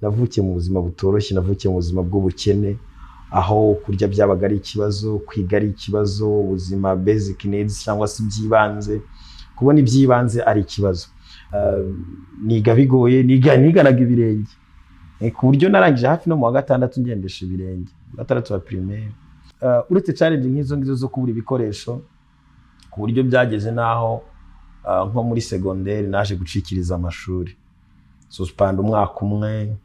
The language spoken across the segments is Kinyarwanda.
Navukiye mu buzima butoroshye, navukiye mu buzima bw'ubukene, aho kurya byabaga ari ikibazo, kwiga ari ikibazo, ubuzima basic needs cyangwa se iby'ibanze, kubona iby'ibanze ari ikibazo. Niga bigoye, niganaga ibirenge, ku buryo narangije hafi no mu wa gatandatu ngendesha ibirenge, mu gatandatu wa primaire. Uretse challenge nk'izo ngizo zo kubura ibikoresho, ku buryo byageze n'aho nko muri segonderi naje gucikiriza amashuri, suspend umwaka umwe.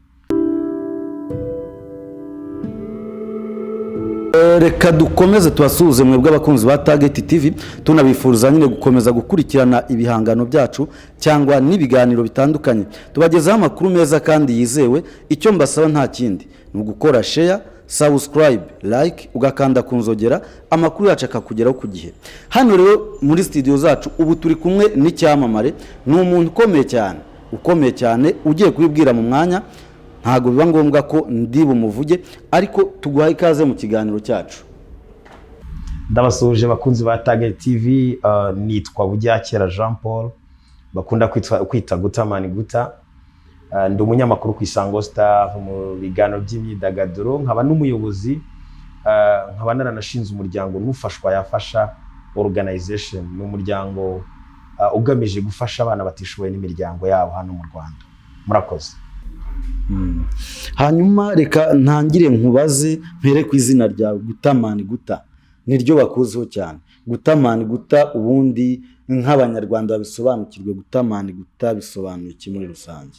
Reka dukomeze tubasuhuze mwebwe abakunzi ba Target TV, tunabifuriza nyine gukomeza gukurikirana ibihangano byacu cyangwa n'ibiganiro bitandukanye. Tubagezaho amakuru meza kandi yizewe. Icyo mbasaba nta kindi, ni ugukora share, subscribe, like, ugakanda ku nzogera, amakuru yacu akakugeraho ku gihe. Hano rero muri studio zacu ubu turi kumwe n'icyamamare, ni umuntu ukomeye cyane, ukomeye cyane, ugiye kubibwira mu mwanya. Ntabwo biba ngombwa ko ndi bumuvuge, ariko tuguhaye ikaze mu kiganiro cyacu. Ndabasuhuje bakunzi ba Target TV. Nitwa Bujyakera Jean Paul, bakunda kwita Gutamani Guta. Ndi umunyamakuru ku Isango Star mu biganiro by'imyidagaduro, nkaba n'umuyobozi, nkaba naranashinze umuryango Nufashwa Yafasha Organization. Ni umuryango ugamije gufasha abana batishoboye n'imiryango yabo hano mu Rwanda. Murakoze. Hanyuma reka ntangire nkubaze, mpere ku izina ryawe Gutamani Guta, niryo bakuziho cyane. Gutamani Guta, ubundi nk'Abanyarwanda babisobanukirwe, Gutamani Guta bisobanuye iki muri rusange?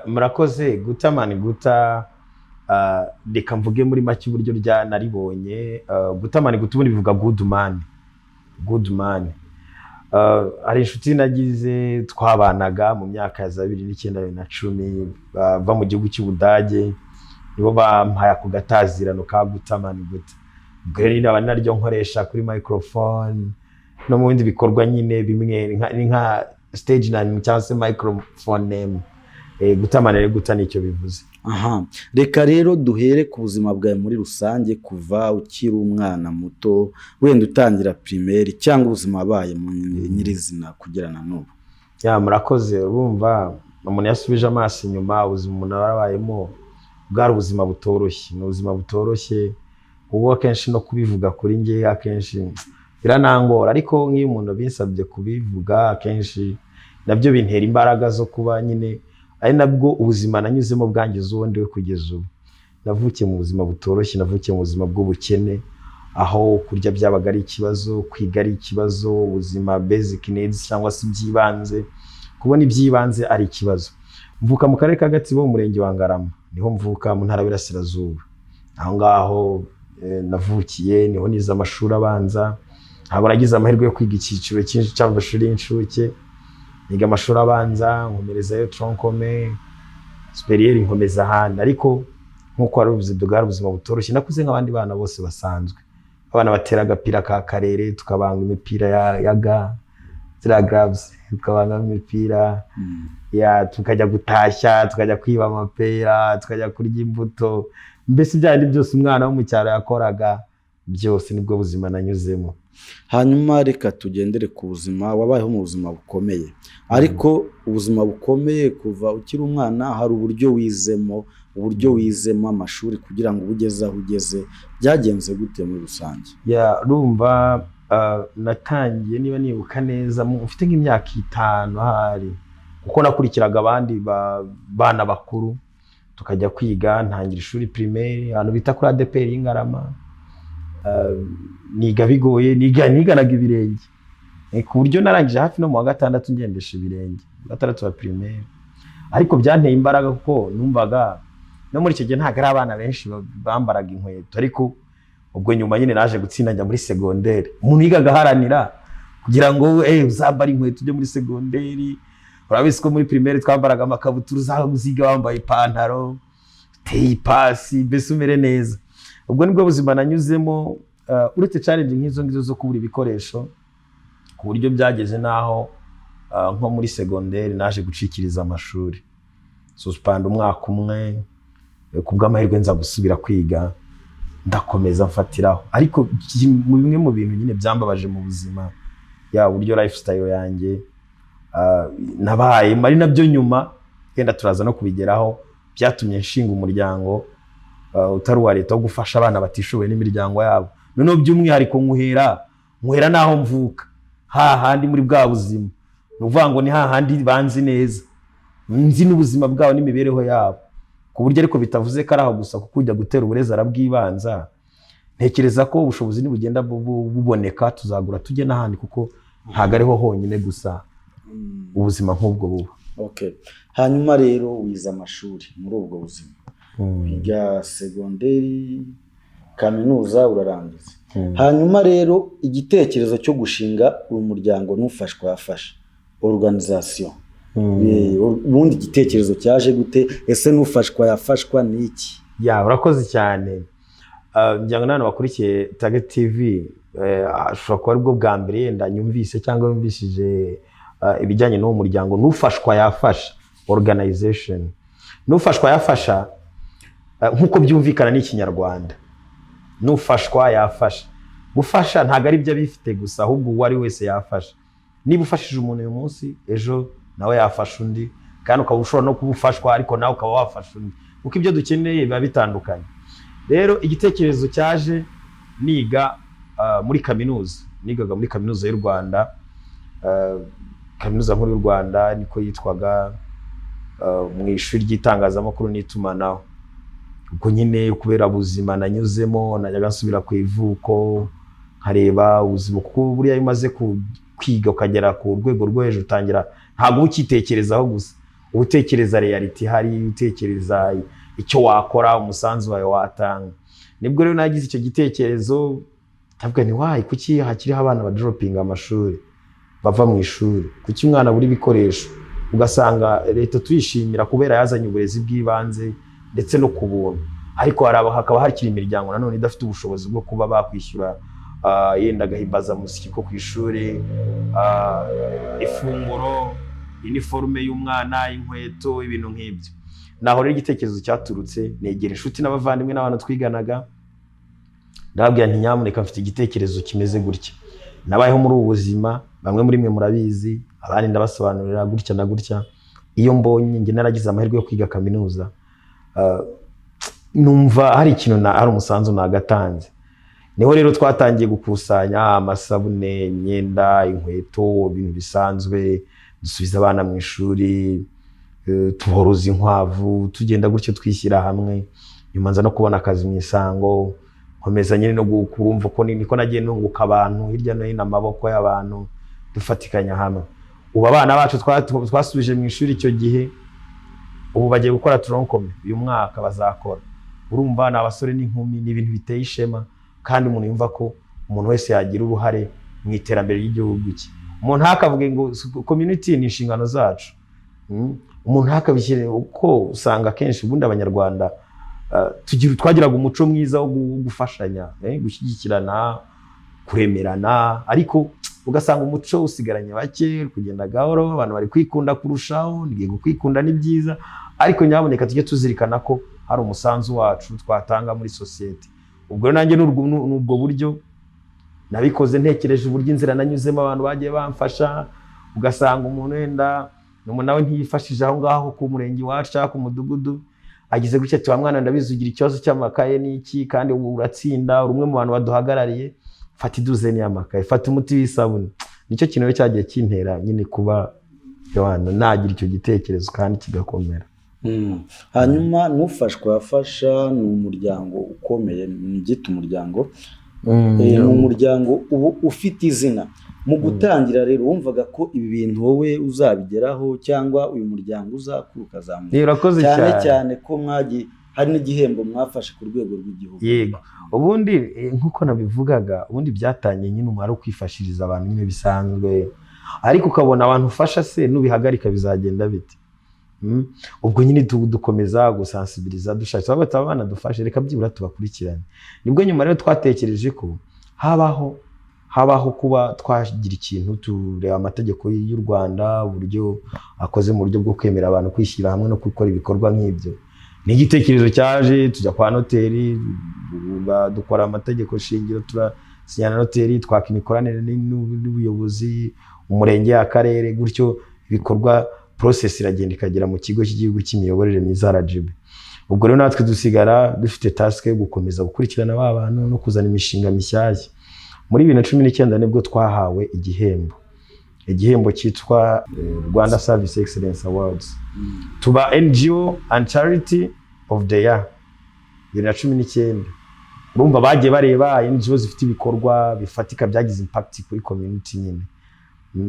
Murakoze. Gutamani Guta, reka mvuge muri make uburyo rya naribonye. Gutamani Guta ubundi bivuga good man, good man. Hari inshuti nagize twabanaga mu myaka ya za 2009, 2010, bava mu gihugu cy'Ubudage, nibo bampaye ako gatazirano ka Gutamani Guta. Ubwo rero nyine aba naryo nkoresha kuri microphone no mu bindi bikorwa nyine bimwe, ni nka stage name cyangwa se microphone name. Gutamana rero, Guta nicyo bivuze. Aha, reka rero duhere ku buzima bwawe muri rusange, kuva ukiri umwana muto, wenda utangira primaire, cyangwa ubuzima wabaye mu nyirizina kugera na n'ubu. Ya, murakoze. Urumva umuntu yasubije amaso inyuma, ubuzima umuntu aba yarabayemo bwari ubuzima butoroshye, ni ubuzima butoroshye. Ubu akenshi no kubivuga kuri njye akenshi biranangora, ariko nk'iyo umuntu abinsabye kubivuga, akenshi nabyo bintera imbaraga zo kuba nyine ari nabwo ubuzima nanyuzemo bwangiza uwo ndiwe kugeza ubu. Navukiye mu buzima butoroshye, navukiye mu buzima bw'ubukene, aho kurya byabaga ari ikibazo, kwiga ari ikibazo, ubuzima basic needs cyangwa se iby'ibanze, kubona iby'ibanze ari ikibazo. Mvuka mu karere ka Gatsibo, mu murenge wa Ngarama, niho mvuka, mu ntara y'Iburasirazuba. Aho ngaho navukiye, niho nize amashuri abanza. Ntabwo nagize amahirwe yo kwiga icyiciro cyinshi cy'amashuri y'incuke. Niga amashuri abanza, nkomerezayo tronc commun, supérieur nkomeza ahandi. Ariko nk'uko wari ubivuze, bwari ubuzima butoroshye. Nakuze nk'abandi bana bose basanzwe, abana batera agapira ka karere, tukabanga imipira ya ga ziriya gloves, tukabangamo imipira ya, tukajya gutashya, tukajya kwiba amapera, tukajya kurya imbuto, mbese ibya bindi byose umwana wo mu cyaro yakoraga byose, nibwo buzima nanyuzemo. Hanyuma reka tugendere ku buzima wabayeho, mu buzima bukomeye, ariko ubuzima bukomeye kuva ukiri umwana, hari uburyo wizemo, uburyo wizemo amashuri kugira ngo ugeze aho ugeze, byagenze gute muri rusange? Ya, urumva natangiye, niba nibuka neza, mfite nk'imyaka 5 ahari, kuko nakurikiraga abandi bana bakuru tukajya kwiga. Ntangira ishuri primaire ahantu bita kuri ADEPR y'Ingarama. Niga bigoye, niganaga ibirenge, ku buryo narangije hafi no mu wa gatandatu ngendesha ibirenge, mu gatandatu wa primaire. Ariko byanteye imbaraga, kuko numvaga no muri icyo gihe ntabwo ari abana benshi bambaraga inkweto. Ariko ubwo nyuma nyine naje gutsinda, njya muri segonderi. Umuntu yigaga aharanira kugira ngo uzambare inkweto ujye muri segonderi. Urabizi ko muri primaire twambaraga amakabutura, uziga wambaye ipantaro uteye ipasi, mbese umere neza. Ubwo nibwo buzima nanyuzemo. Uretse challenge nk'izo ngizo zo kubura ibikoresho, ku buryo byageze n'aho nko muri segonderi naje gucikiriza amashuri, suspend umwaka umwe. Ku bw'amahirwe nza gusubira kwiga, ndakomeza mfatiraho. Ariko mu bimwe mu bintu nyine byambabaje mu buzima, ya uburyo lifestyle yanjye nabayemo, ari nabyo nyuma wenda turaza no kubigeraho. Byatumye nshinga umuryango utari uwa leta wo gufasha abana batishoboye n'imiryango yabo. Noneho by'umwihariko nkuhera n'aho mvuka, hahandi muri bwa buzima, ni ukuvuga ngo ni hahandi banzi neza, nzi n'ubuzima bwabo n'imibereho yabo, ku buryo, ariko bitavuze ko ari aho gusa, kuko ujya gutera uburezi arabwibanza. Ntekereza ko ubushobozi nibugenda buboneka tuzagura tujye n'ahandi, kuko ntabwo ariho honyine gusa ubuzima nk'ubwo buba. Okay. Hanyuma rero wize amashuri muri ubwo buzima, wiga segonderi, kaminuza urarangiza. Hanyuma rero igitekerezo cyo gushinga uyu muryango Nufashwa Yafasha Organization, ubundi igitekerezo cyaje gute? Ese Nufashwa Yafashwa ni iki? Ya, urakoze cyane. Ngira ngo n'abantu bakurikiye Target TV, ashobora kuba aribwo bwa mbere yenda nyumvise cyangwa yumvishije ibijyanye n'uwo muryango Nufashwa Yafasha Organization. Nufashwa Yafasha, nk'uko byumvikana n'ikinyarwanda, nufashwa yafasha. Gufasha ntabwo ari ibyo abifite gusa, ahubwo uwo ari wese yafasha. Niba ufashije umuntu uyu munsi, ejo nawe yafasha undi, kandi ukaba ushobora no kuba ufashwa ariko nawe ukaba wafasha undi, kuko ibyo dukeneye biba bitandukanye. Rero igitekerezo cyaje niga muri kaminuza. Nigaga muri Kaminuza y'u Rwanda, Kaminuza Nkuru y'u Rwanda niko yitwaga, mu ishuri ry'itangazamakuru n'itumanaho. Ubwo nyine kubera ubuzima nanyuzemo, najyaga nsubira ku ivuko nkareba ubuzima, kuko buriya iyo umaze kwiga ukagera ku rwego rwo hejuru, utangira, ntabwo uba ukitekerezaho gusa, uba utekereza reality ihari, utekereza icyo wakora, umusanzu wawe watanga. Nibwo rero nagize icyo gitekerezo, ndavuga nti: "Why, kuki hakiriho abana badropinga amashuri, bava mu ishuri? Kuki umwana abura ibikoresho?" Ugasanga leta tuyishimira kubera yazanye uburezi bw'ibanze ndetse no ku buntu, ariko hari hakaba hakiri imiryango nanone idafite ubushobozi bwo kuba bakwishyura yenda agahimbazamusyi ko ku ishuri, ifunguro, iniforume y'umwana, inkweto, ibintu nk'ibyo. Naho rero igitekerezo cyaturutse. Negera inshuti n'abavandimwe n'abantu twiganaga, ndababwira nti: "Nyamuneka, mfite igitekerezo kimeze gutya. Nabayeho muri ubu buzima, bamwe muri mwe murabizi, abandi ndabasobanurira gutya na gutya. Iyo mbonye njye naragize amahirwe yo kwiga kaminuza, numva hari ikintu hari umusanzu nagatanze." Niho rero twatangiye gukusanya amasabune, imyenda, inkweto, ibintu bisanzwe, dusubiza abana mu ishuri, tuboroza inkwavu, tugenda gutyo twishyira hamwe. Nyuma nza no kubona akazi mu Isango, nkomeza nyine no kurumva ko niko nagiye nunguka abantu hirya no hino, amaboko y'abantu, dufatikanya hamwe. Ubu abana bacu twasubije mu ishuri icyo gihe, ubu bagiye gukora tronc commun, uyu mwaka bazakora. Urumva ni abasore n'inkumi, ni ibintu biteye ishema, kandi umuntu yumva ko umuntu wese yagira uruhare mu iterambere ry'igihugu cye. Umuntu ntakavuge ngo community ni inshingano zacu. Umuntu ntakabishyire uko usanga akenshi ubundi Abanyarwanda twagiraga umuco mwiza wo gufashanya, gushyigikirana, kuremerana, ariko ugasanga umuco usigaranye bake, uri kugenda gahoro, abantu bari kwikunda kurushaho. Yego, kwikunda ni byiza, ariko nyabuneka tujye tuzirikana ko hari umusanzu wacu twatanga muri sosiyete. Ubwo rero nanjye ni ubwo buryo nabikoze, ntekereje uburyo inzira nanyuzemo, abantu bagiye bamfasha, ugasanga umuntu wenda umuntu nawe ntiyifashije aho ngaho ku murenge iwacu cyangwa ku mudugudu, agize gutya ati: "Wa mwana, ndabizi ugira ikibazo cy'amakaye n'iki, kandi ubu uratsinda, uri umwe mu bantu baduhagarariye, fata iduzeni y'amakaye, fata umuti w'isabune." Nicyo kintu rero cyagiye kintera nyine kuba Yohana nagira icyo gitekerezo kandi kigakomera. Hanyuma Nufashwa Yafasha ni umuryango ukomeye, mbyita umuryango. Ni umuryango ubu ufite izina. Mu gutangira rero wumvaga ko ibi bintu wowe uzabigeraho, cyangwa uyu muryango uzakura ukazamuka? Urakoze cyane cyane. Cyane ko mwagiye hari n'igihembo mwafashe ku rwego rw'igihugu. Yego, ubundi nk'uko nabivugaga, ubundi byatangiye nyine umumaro wo kwifashiriza abantu nyine bisanzwe, ariko ukabona abantu ufasha se nubihagarika bizagenda bite? Ubwo nyine dukomeza gusensibiliza, dushakira bati: "Abana dufashe, reka byibura tubakurikirane." Nibwo nyuma rero twatekereje ko habaho kuba twagira ikintu, tureba amategeko y'u Rwanda uburyo akoze mu buryo bwo kwemera abantu kwishyira hamwe no gukora ibikorwa nk'ibyo. Ni igitekerezo cyaje, tujya kwa noteri, dukora amategeko shingiro, turasinya na noteri, twaka imikoranire n'ubuyobozi, umurenge, akarere, gutyo ibikorwa, process iragenda ikagera mu Kigo cy'Igihugu cy'Imiyoborere Myiza, RGB. Ubwo rero natwe dusigara dufite task yo gukomeza gukurikirana ba bantu no kuzana imishinga mishyashya. Muri 2019 nibwo twahawe igihembo cyitwa Rwanda Service Excellence Awards, tuba NGO and Charity of the Year 2019. Urumva bagiye bareba NGO zifite ibikorwa bifatika byagize impact kuri community nyine.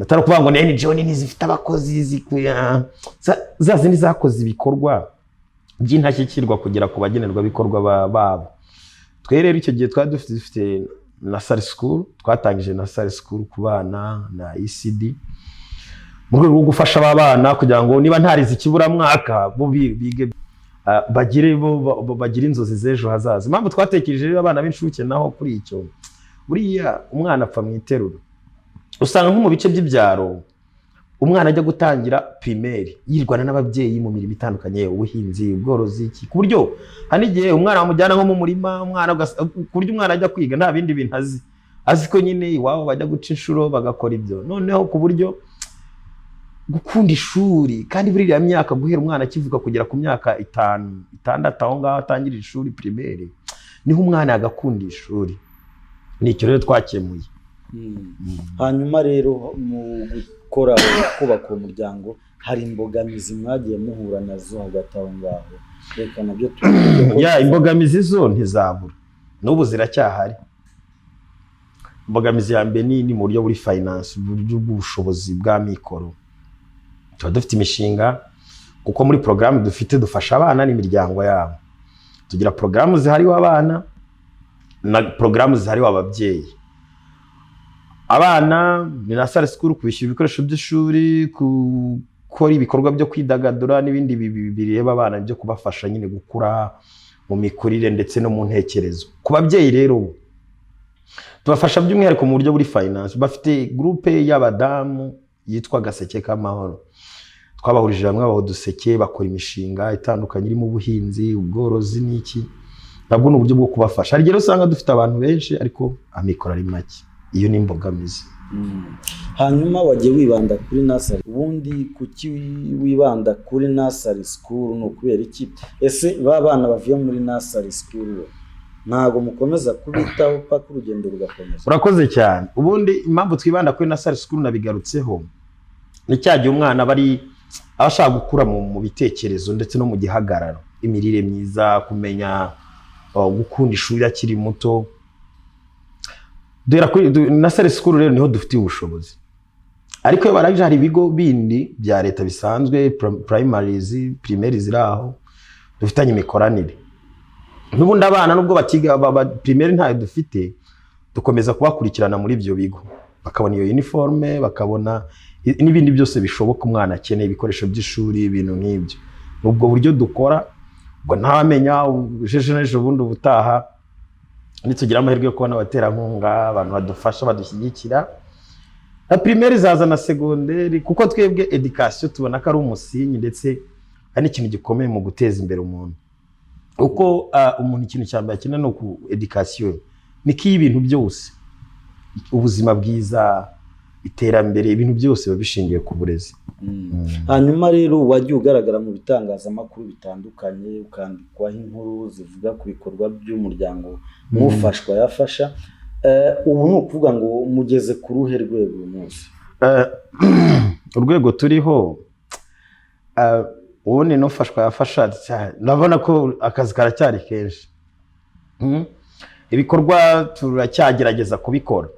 Atari ukuvuga ngo ni NGO nini zifite abakozi zikuya za zindi zakoze ibikorwa by'intashyikirwa kugera ku bagenerwabikorwa babo. Twe rero icyo gihe twari dufite nursery school, twatangije nursery school ku bana na ECD mu rwego rwo gufasha aba bana kugira ngo niba ntarize ikiburamwaka bo bige, bagire bo bagire inzozi z'ejo hazaza. Impamvu twatekereje rero abana b'incuke naho kuri icyo, buriya umwana apfa mu iterura. Usanga nko mu bice by'ibyaro umwana ajya gutangira primaire yirwana n'ababyeyi mu mirimo itandukanye, ubuhinzi, ubworozi, iki, ku buryo hari n'igihe umwana bamujyana nko mu murima, umwana ku buryo umwana ajya kwiga nta bindi bintu azi, azi ko nyine iwabo bajya guca inshuro bagakora ibyo. Noneho ku buryo gukunda ishuri, kandi buriya myaka guhera umwana akivuka kugera ku myaka 5, 6, aho ngaho atangira ishuri primaire, niho umwana yagakunda ishuri. Ni icyo rero twakemuye. Hanyuma rero mu gukora, kubaka uwo muryango, hari imbogamizi mwagiye muhura nazo hagati aho ngaho? Reka nabyo tubivuge. Ya, imbogamizi zo ntizabura, n'ubu ziracyahari. Imbogamizi ya mbere ni mu buryo buri finance, uburyo bw'ubushobozi bwa mikoro. Tuba dufite imishinga, kuko muri porogaramu dufite dufasha abana n'imiryango yabo. Tugira porogaramu zihariwe abana na porogaramu zihariwe ababyeyi. Abana ni nursery school, kwishyura ibikoresho by'ishuri, gukora ibikorwa byo kwidagadura n'ibindi bireba abana byo kubafasha nyine gukura mu mikurire ndetse no mu ntekerezo. Ku babyeyi rero tubafasha by'umwihariko mu buryo buri finance. Bafite groupe y'abadamu yitwa Gaseke k'Amahoro. Twabahurije hamwe, babaha uduseke, bakora imishinga itandukanye irimo ubuhinzi, ubworozi n'iki. Nabwo ni uburyo bwo kubafasha. Hari igihe usanga dufite abantu benshi ariko amikoro ari make. Iyo ni imbogamizi. Hanyuma wagiye wibanda kuri nursery. Ubundi kuki wibanda kuri nursery school? Ni ukubera iki? Ese ba bana bavuye muri nursery school bo ntabwo mukomeza kubitaho paka urugendo rugakomeza? Urakoze cyane. Ubundi impamvu twibanda kuri nursery school, nabigarutseho, ni cya gihe umwana aba ashaka gukura mu bitekerezo ndetse no mu gihagararo, imirire myiza, kumenya gukunda ishuri akiri muto. Duhera kuri nursery school rero niho dufitiye ubushobozi. Ariko iyo barangije hari ibigo bindi bya leta bisanzwe, primaries, primaire ziri aho dufitanye imikoranire. N'ubundi abana nubwo bakiga primaire ntayo dufite, dukomeza kubakurikirana muri ibyo bigo, bakabona iyo uniforme, bakabona n'ibindi byose bishoboka umwana akeneye, ibikoresho by'ishuri, ibintu nk'ibyo. Ni ubwo buryo dukora. Ubwo ntawamenya ejo n'ejo bundi, ubutaha nitugira amahirwe yo kubona abaterankunga, abantu badufasha, badushyigikira, na primaire izaza na segonderi, kuko twebwe education tubona ko ari umusingi ndetse ari n'ikintu gikomeye mu guteza imbere umuntu, uko umuntu ikintu cya mbere akenera ni uku education niko iyo ibintu byose, ubuzima bwiza, iterambere, ibintu byose biba bishingiye ku burezi. Hanyuma rero wagiye ugaragara mu bitangazamakuru bitandukanye, ukandikwaho inkuru zivuga ku bikorwa by'umuryango N'ufashwa Yafasha. Ubu ni ukuvuga ngo mugeze ku ruhe rwego uyu munsi? Urwego turiho, ubundi N'ufashwa Yafasha, ndabona ko akazi karacyari kenshi. Ibikorwa turacyagerageza kubikora,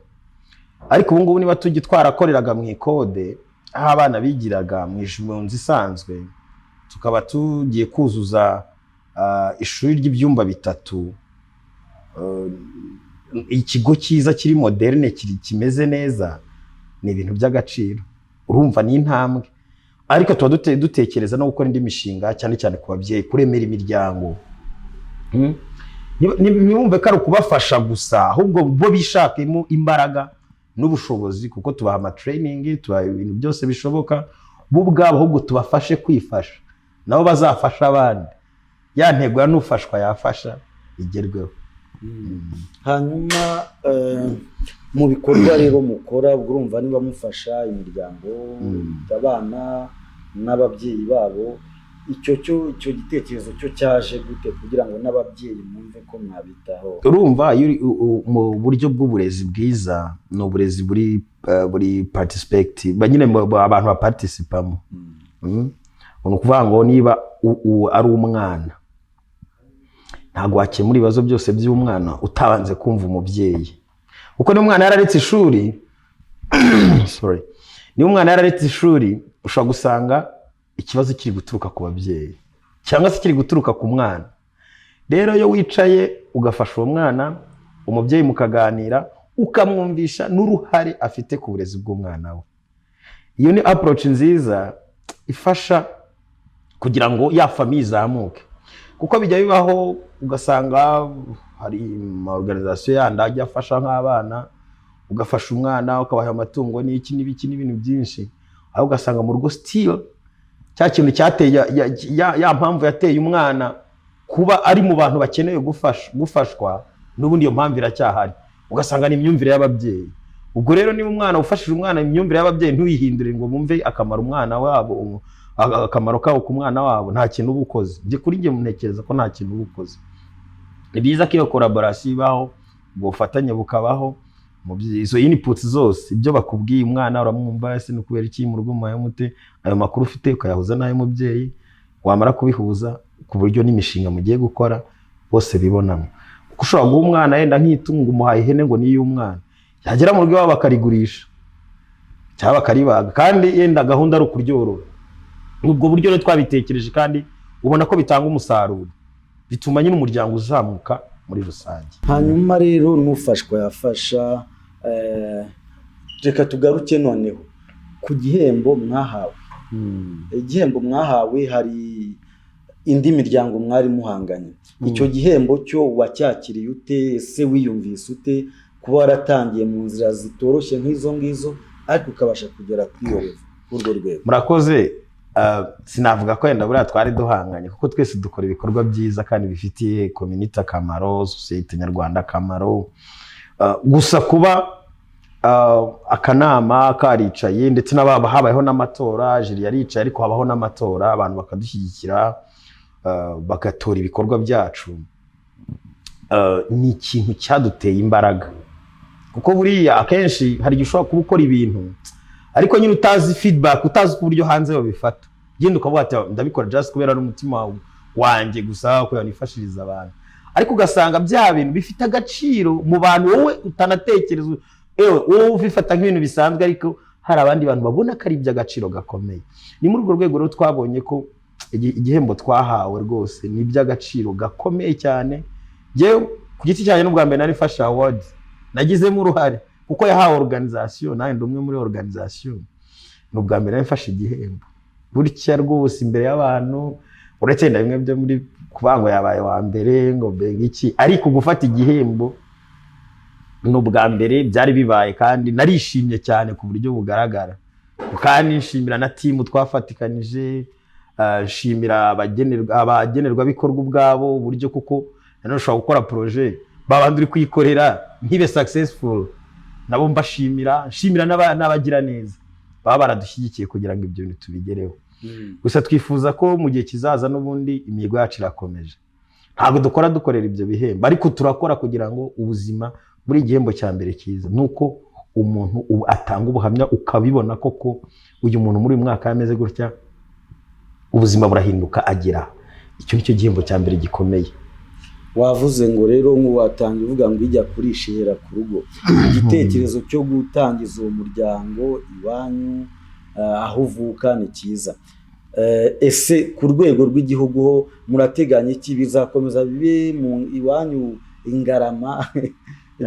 ariko ubu ngubu niba tujya twarakoreraga mu ikode aho abana bigiraga mu nzu isanzwe, tukaba tugiye kuzuza ishuri ry'ibyumba 3, ikigo cyiza kiri moderne, kimeze neza, ni ibintu by'agaciro. Urumva ni intambwe, ariko tuba dutekereza no gukora indi mishinga, cyane cyane ku babyeyi, kuremera imiryango. Ntibumve ko ari ukubafasha gusa, ahubwo bo bishakemo imbaraga n'ubushobozi, kuko tubaha ama training, tubaha ibintu byose bishoboka bo ubwabo, ahubwo tubafashe kwifasha, nabo bazafasha abandi, ya ntego ya N'ufashwa Yafasha igerweho. Hanyuma mu bikorwa rero mukora, ubwo urumva niba mufasha imiryango, abana n'ababyeyi babo, Icyo gitekerezo cyo cyaje gute kugira ngo n'ababyeyi mwumve ko mwabitaho? Urumva, iyo uri mu buryo bw'uburezi bwiza, ni uburezi buri participate, nyine abantu baparticipamo. Ni ukuvuga ngo niba ari umwana, ntabwo wakemura ibibazo byose by'umwana utabanze kumva umubyeyi, kuko niba umwana yararetse ishuri, sorry, niba umwana yararetse ishuri, ushobora gusanga ikibazo kiri guturuka ku babyeyi cyangwa se kiri guturuka ku mwana. Rero iyo wicaye ugafasha uwo mwana, umubyeyi mukaganira, ukamwumvisha n'uruhare afite ku burezi bw'umwana we, iyo ni approach nziza ifasha kugira ngo ya famille izamuke. Kuko bijya bibaho ugasanga hari ama organisation yandi ajya afasha nk'abana, ugafasha umwana, ukabaha amatungo n'iki n'ibiki n'ibintu byinshi, aho ugasanga mu rugo still cya kintu cyateye ya mpamvu yateye umwana kuba ari mu bantu bakeneye gufashwa, n'ubundi iyo mpamvu iracyahari, ugasanga ni imyumvire y'ababyeyi. Ubwo rero niba umwana ufashije umwana, imyumvire y'ababyeyi ntuyihindure ngo bumve akamaro umwana wabo, akamaro kabo ku mwana wabo, nta kintu uba ukoze. Njye, kuri njye, ntekereza ko nta kintu uba ukoze. Ni byiza ko iyo collaboration ibaho, ubwo bufatanye bukabaho. Izo inputs zose, ibyo bakubwiye, umwana uramwumva: ese ni ukubera iki mu rugo mubaye mute? Ayo makuru ufite ukayahuza n'ay'umubyeyi, wamara kubihuza ku buryo n'imishinga mugiye gukora bose bibonamo. Kuko ushobora guha umwana yenda nk'itungo, umuhaye ihene ngo ni iy'umwana, yagera mu rugo iwabo bakarigurisha cyangwa bakaribaga, kandi yenda gahunda ari ukuryorora. Ubwo buryo rero twabitekereje kandi ubona ko bitanga umusaruro, bituma nyine umuryango uzamuka muri rusange. Hanyuma rero n'ufashwa yafasha. Reka tugaruke noneho ku gihembo mwahawe. Igihembo mwahawe, hari indi miryango mwari muhanganye. Icyo gihembo cyo wacyakiriye ute? Ese wiyumvise ute kuba waratangiye mu nzira zitoroshye nk'izo ngizo, ariko ukabasha kugera kuri iyo level, kuri urwo rwego? Murakoze. Sinavuga ko wenda buriya twari duhanganye, kuko twese dukora ibikorwa byiza kandi bifitiye community akamaro, sosiyete nyarwanda akamaro. Gusa kuba akanama karicaye, ndetse n'ababa habayeho n'amatora, jury yaricaye ariko habaho n'amatora, abantu bakadushyigikira, bagatora ibikorwa byacu, ni ikintu cyaduteye imbaraga. Kuko buriya akenshi hari igihe ushobora kuba ukora ibintu ariko nyine utazi feedback, utazi uko uburyo hanze babifata, genda ukavuga ati: "Ndabikora just kubera ari umutima wanjye gusa, kugira ngo nifashirize abantu", ariko ugasanga bya bintu bifite agaciro mu bantu wowe utanatekereza. Ewe, wowe ubifata nk'ibintu bisanzwe, ariko hari abandi bantu babona ko ari iby'agaciro gakomeye. Ni muri urwo rwego rero twabonye ko igihembo twahawe rwose ni iby'agaciro gakomeye cyane. Njyewe ku giti cyanjye, n'ubwa mbere nari mfashe award nagizemo uruhare, kuko yahawe organisation, nanjye ndi umwe muri organisation. Ni ubwa mbere nari mfashe igihembo gutya rwose imbere y'abantu, uretse wenda bimwe byo muri kuvuga ngo yabaye wa mbere, ngo mbega iki, ariko gufata igihembo ni ubwa mbere byari bibaye, kandi narishimye cyane ku buryo bugaragara. Kandi nshimira na team twafatikanije, nshimira abagenerwabikorwa ubwabo uburyo, kuko nanone ushobora gukora projet, babandi uri kuyikorera ntibe successful, nabo mbashimira, nshimira n'abagira neza baba baradushyigikiye kugira ngo ibyo bintu tubigereho. Gusa twifuza ko mu gihe kizaza, n'ubundi imihigo yacu irakomeje, ntabwo dukora dukorera ibyo bihembo, ariko turakora kugira ngo ubuzima, buri igihembo cya mbere cyiza ni uko umuntu ubu atanga ubuhamya, ukabibona koko uyu muntu muri uyu mwaka yameze gutya, ubuzima burahinduka, agira icyo ni cyo gihembo cya mbere gikomeye. Wavuze ngo rero, nk'uwatanga uvuga ngo ijya kurisha ihera ku rugo. Igitekerezo cyo gutangiza uwo muryango iwanyu, aho uvuka, ni cyiza. Ese ku rwego rw'igihugu ho murateganya iki? Bizakomeza bibe mu iwanyu Ingarama,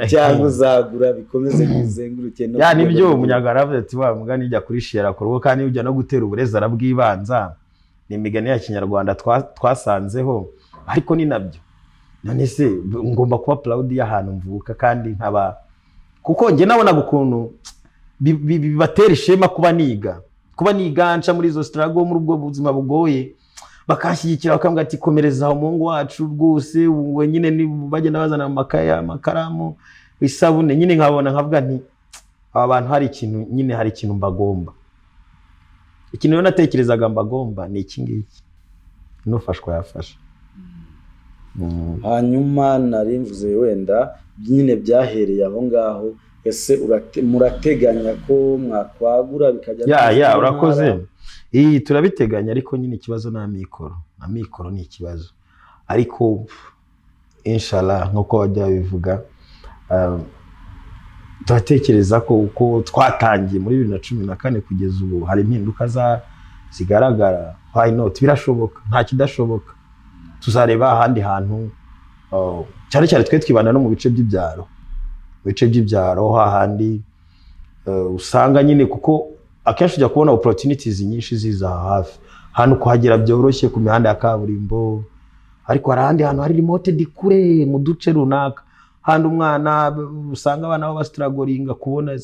cyangwa uzagura bikomeze bizenguruke no Ya, ku rwego nibyo. rw'igihugu? Umunyarwanda aravuze ati: "Wa mugani ijya kurishira ku rugo, kandi ujya no gutera uburezi arabwibanza." Ni imigani ya kinyarwanda twasanzeho, ariko ni nabyo. None se ngomba kuba proud y'ahantu mvuka, kandi nkaba, kuko njye nabonaga ukuntu bibatera ishema kuba niga nca muri izo struggle, muri ubwo buzima bugoye, bakanshyigikira, bakambwira ati: "Komereza aho, umuhungu wacu rwose." Ubwo nyine ni bagenda bazana amakaye, amakaramu, isabune, nyine nkabona nkavuga nti: "Aba bantu hari ikintu nyine, hari ikintu mbagomba." Ikintu rero natekerezaga mbagomba ni iki ngiki. N'ufashwa yafasha. Hanyuma nari mvuze wenda nyine byahereye aho ngaho, ese murateganya ko mwakwagura bikajya Ya. no mu Ya. zindi Urakoze. ntara? Iyi turabiteganya, ariko nyine ikibazo ni amikoro. Amikoro ni ikibazo, ariko inshallah, nk'uko bajya babivuga, turatekereza ko uko twatangiye muri 2014 kugeza ubu hari impinduka zigaragara. Why not? Birashoboka, nta kidashoboka. Tuzareba ahandi hantu, cyane cyane twe twibanda no mu bice by'ibyaro, mu bice by'ibyaro hahandi usanga nyine, kuko akenshi ujya kubona opportunities nyinshi ziza aha hafi, hano kuhagera byoroshye ku mihanda ya kaburimbo, ariko hari ahandi hantu hari remote kure mu duce runaka, handi umwana usanga abana baba bastrugglinga kubona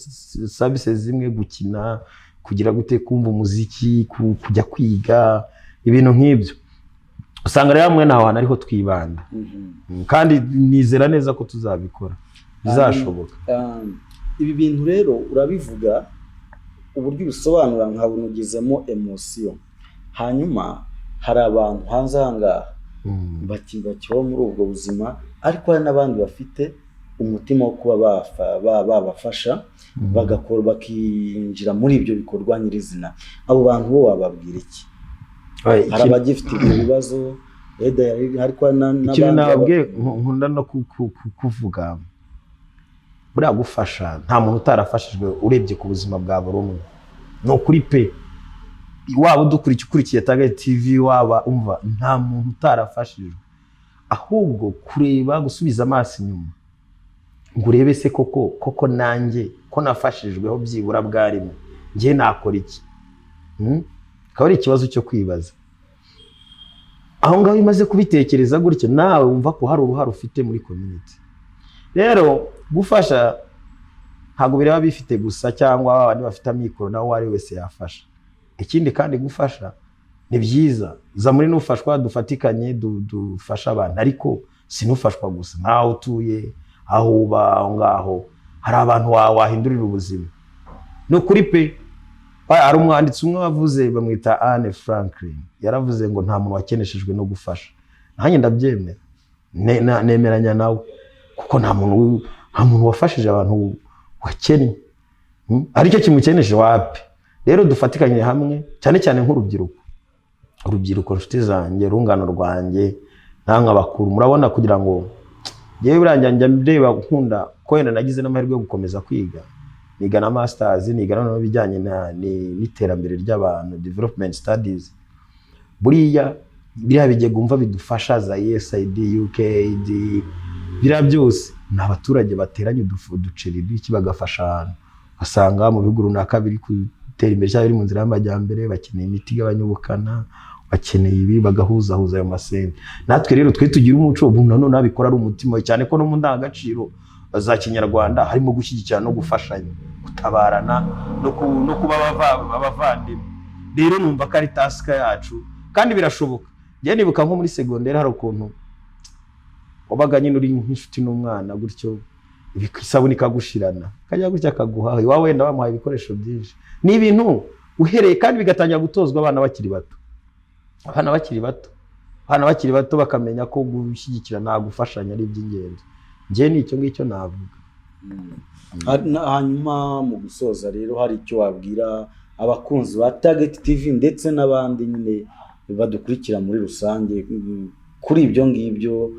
services zimwe, gukina, kugira gute, kumva umuziki, kujya kwiga, ibintu nk'ibyo. Usanga rero hamwe n'aho hantu ariho twibanda. Kandi nizera neza ko tuzabikora, bizashoboka. Ibi bintu rero urabivuga uburyo ubisobanura nkabona ugizemo emotion. Hanyuma hari abantu hanze aha ngaha bakibaho muri ubwo buzima, ariko hari n'abandi bafite umutima wo kuba babafasha, bagakora, bakinjira muri ibyo bikorwa nyirizina. Abo bantu bo wababwira iki? Oya, Hari abagifite ibyo bibazo wenda, ariko hari ikintu n'abandi nababwiye, nkunda no kuvuga, buriya gufasha, nta muntu utarafashijwe urebye ku buzima bwa buri umwe. Ni ukuri pe, waba udukurikiye, ukurikiye Target TV, waba umva, nta muntu utarafashijwe. Ahubwo kureba, gusubiza amaso inyuma ngo urebe se koko koko nanjye ko nafashijweho byibura bwa rimwe, njye nakora iki? Akaba ari ikibazo cyo kwibaza aho ngaho. Iyo umaze kubitekereza gutyo, nawe wumva ko hari uruhare ufite muri community. Rero gufasha ntabwo bireba bifite gusa cyangwa abandi bafite amikoro, nawe uwo ari we wese yafasha. Ikindi kandi, gufasha ni byiza. Za muri nufashwa, dufatikanye, dufashe abantu, ariko sinufashwa gusa. Nkaho utuye, aho uba, aho ngaho hari abantu wahindurira ubuzima. Ni ukuri pe. Hari umwanditsi umwe wavuze, bamwita Anne Franklin, yaravuze ngo nta muntu wakeneshejwe no gufasha. Nanjye ndabyemera. Nemeranya nawe, kuko nta muntu wafashije abantu wakennye. Aricyo kimukeneje, wapi. Rero dufatikanye hamwe, cyane cyane nk'urubyiruko, urubyiruko, inshuti zanjye, urungano rwanjye, namwe abakuru. Murabona, kugira ngo ngewe buriya njya ndeba, nkunda ko wenda nagize n'amahirwe yo gukomeza kwiga, niga na masters, niga noneho ibijyanye n'iterambere ry'abantu, development studies. Buriya biriya bigega umva bidufasha, za USAID, UKAID, biriya byose ni abaturage bateranye uduceri duki bagafasha ahantu. Ugasanga mu bihugu runaka biri gutera imbere cyangwa biri mu nzira y'amajyambere bakeneye imiti igabanya ubukana, bakeneye ibi, bagahuzahuza ayo masente. Natwe rero twe tugira umuco ubu nanone abikora ari umutima we, cyane ko no mu ndangagaciro za kinyarwanda harimo gushyigikira no gufashanya, gutabarana no kuba abavandimwe. Rero numva ko ari task yacu kandi birashoboka. Njye nibuka nko muri segonderi hari ukuntu wabaga nyine uri nk'inshuti n'umwana gutyo, isabune ikagushirana, akajya gutya akaguhaha, iwawe wenda bamuhaye ibikoresho byinshi. Ni ibintu uhereye kandi bigatangira gutozwa abana bakiri bato, abana bakiri bato, abana bakiri bato bakamenya ko gushyigikira nta gufashanya ari iby'ingenzi. Njye ni icyo ngicyo navuga. Hanyuma mu gusoza rero, hari icyo wabwira abakunzi ba Target TV ndetse n'abandi nyine badukurikira muri rusange, kuri ibyo ngibyo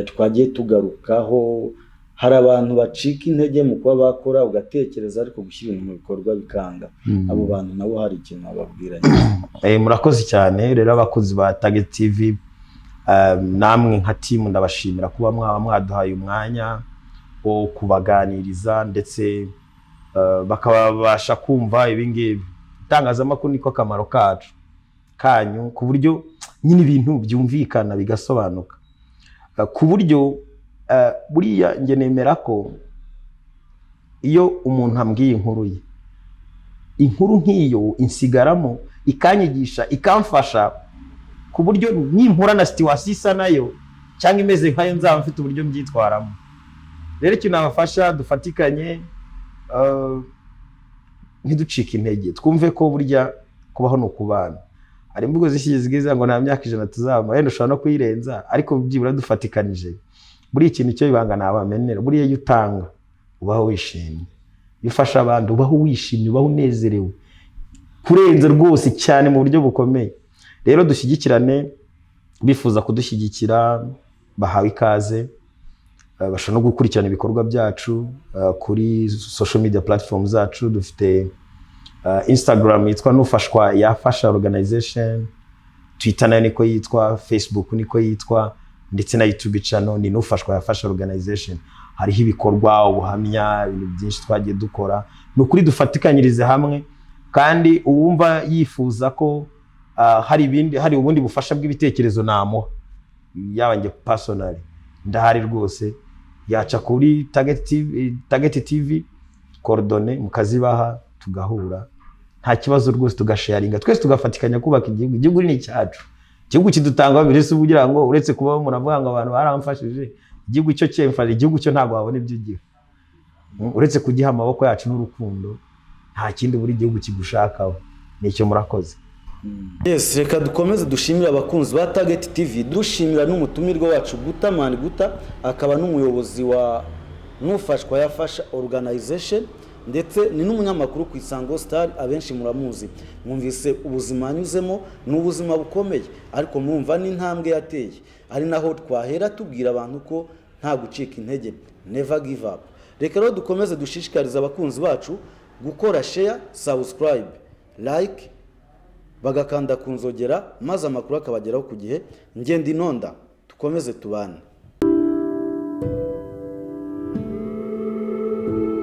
twagiye tugarukaho? Hari abantu bacika intege mu kuba bakora, ugatekereza ariko gushyira ibintu mu bikorwa bikanga. Abo bantu nabo hari ikintu bababwira? Murakoze cyane rero, abakozi ba Target TV, namwe nka team ndabashimira kuba mwaba mwaduhaye umwanya wo kubaganiriza, ndetse bakabasha kumva ibi ngibi. Itangazamakuru niko kamaro kacu kanyu, ku buryo nyine ibintu byumvikana, bigasobanuka. Ku buryo buriya njye nemera ko iyo umuntu ambwiye inkuru ye, inkuru nk'iyo insigaramo, ikanyigisha, ikamfasha, ku buryo nimpura na situation isa nayo cyangwa imeze nkayo nzaba mfite uburyo mbyitwaramo. Rero ikintu nabafasha, dufatikanye, ntiducike intege, twumve ko burya kubaho ni ukubana. Hari imvugo zishyize ngo nta myaka 100 tuzamara, wenda ushobora no kuyirenza, ariko byibura dufatikanije. Buriya ikintu cyo ibanga nabamenera, buriya iyo utanga ubaho wishimye, iyo ufasha abandi ubaho wishimye, ubaho unezerewe kurenza rwose cyane mu buryo bukomeye. Rero dushyigikirane, bifuza kudushyigikira bahawe ikaze. Bashobora no gukurikirana ibikorwa byacu kuri social media platform zacu. Dufite Instagram yitwa Nufashwa Yafasha Organization, Twitter nayo niko yitwa, Facebook niko yitwa, ndetse na YouTube channel ni Nufashwa Yafasha Organization. Hariho ibikorwa, ubuhamya, ibintu byinshi twagiye dukora. Ni ukuri dufatikanyirize hamwe, kandi uwumva yifuza ko hari ibindi, hari ubundi bufasha bw'ibitekerezo namuha, yaba njye personally ndahari rwose, yaca kuri Target TV, Target TV coordonnées mukazibaha, tugahura nta kibazo rwose, tugasharinga twese, tugafatikanya kubaka igihugu. Igihugu ni icyacu, igihugu kidutanga babiri. Si kugira ngo uretse kuba umuntu avuga ngo abantu baramfashije, igihugu cyo cyemfashe, igihugu cyo ntabwo wabona ibyo ugiha uretse kugiha amaboko yacu n'urukundo. Nta kindi buri gihugu kigushakaho. Nicyo, murakoze. Yes, reka dukomeze dushimire abakunzi ba Target TV, dushimira n'umutumirwa wacu Guta Mani Guta, akaba n'umuyobozi wa Nufashwa Yafasha Organization, ndetse ni n'umunyamakuru ku Isango Star, abenshi muramuzi. Mwumvise ubuzima anyuzemo, ni ubuzima bukomeye, ariko mwumva n'intambwe yateye, ari naho twahera tubwira abantu ko nta gucika intege, never give up. Reka rero dukomeze dushishikarize abakunzi bacu gukora share, subscribe, like, bagakanda ku nzogera, maze amakuru akabageraho ku gihe. Ngenda inonda, dukomeze tubane.